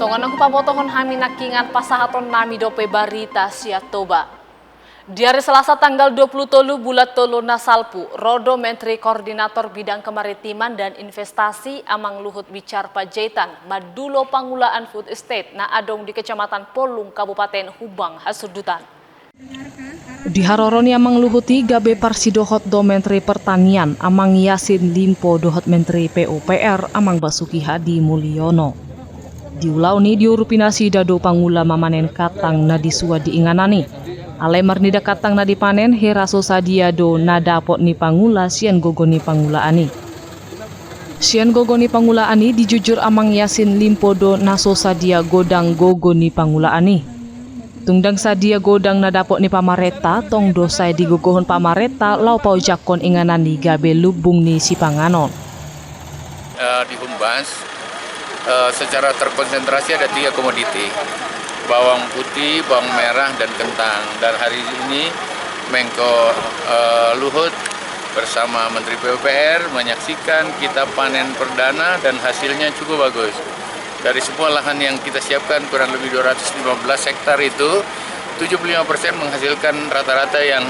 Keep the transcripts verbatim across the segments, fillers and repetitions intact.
Songon na hupabotohon hami nangkiningan, pasahatonnami dope barita sian Toba. Di ari Selasa tanggal dua puluh tolu bulan tolu na salpu, ro do Menteri Koordinator Bidang Kemaritiman dan Investasi Amang Luhut Binsar Panjaitan mandulo pangulaan food estate na adong di Kecamatan Polung, Kabupaten Humbang Hasundutan. Di haroro ni Amang Luhut i gabe parsidohot do Menteri Pertanian Amang Yassin Limpo dohot Menteri P U P R Amang Basuki Hadi Mulyono. Di ulaon i diurupi nasida do pangula mamanen kantang na disuan di inganan i. Alai marnida kantang na dipanen, hera so sadia do na dapot ni pangula sian gogo ni pangulaan i. Sian gogo ni pangulaan i dijujur Amang Yassin Limpo do na so sadia godang gogo ni pangulaan i. Tung ndang sadia godang na dapot ni pamarenta, tong do sai digogohon pamarenta laho paojakhon inganan i gabe lumbung ni sipanganon. Eh, di Humbang, eh, secara terkonsentrasi ada tiga komoditi, bawang putih, bawang merah, dan kentang. Dan hari ini Menko, eh, Luhut bersama Menteri P U P R menyaksikan kita panen perdana dan hasilnya cukup bagus. Dari semua lahan yang kita siapkan, kurang lebih dua ratus lima belas hektar itu, tujuh puluh lima persen menghasilkan rata-rata yang,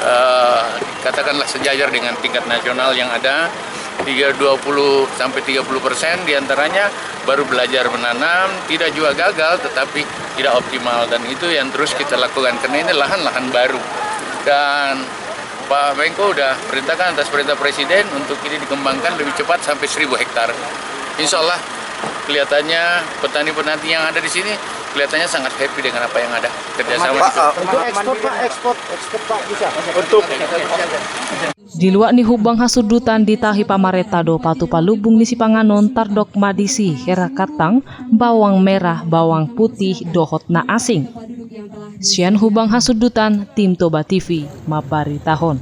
eh, katakanlah, sejajar dengan tingkat nasional yang ada. Tiga, dua puluh sampai tiga puluh persen diantaranya baru belajar menanam, tidak juga gagal, tetapi tidak optimal. Dan itu yang terus kita lakukan, karena ini lahan-lahan baru. Dan Pak Menko udah perintahkan atas perintah Presiden untuk ini dikembangkan lebih cepat sampai seribu hektar. Insya Allah, kelihatannya petani-petani yang ada di sini kelihatannya sangat happy dengan apa yang ada kerjasama. Pak, eh, untuk ekspor, Pak, ekspor, ekspor, Pak, bisa. Untuk Di luat ni Humbang Hasundutan, ditahi pamarenta do patupa lumbung ni sipanganon, tardok ma disi hera kantang, bawang merah, bawang putih dohot na asing. Sian Humbang Hasundutan, tim Toba T V mambaritahon.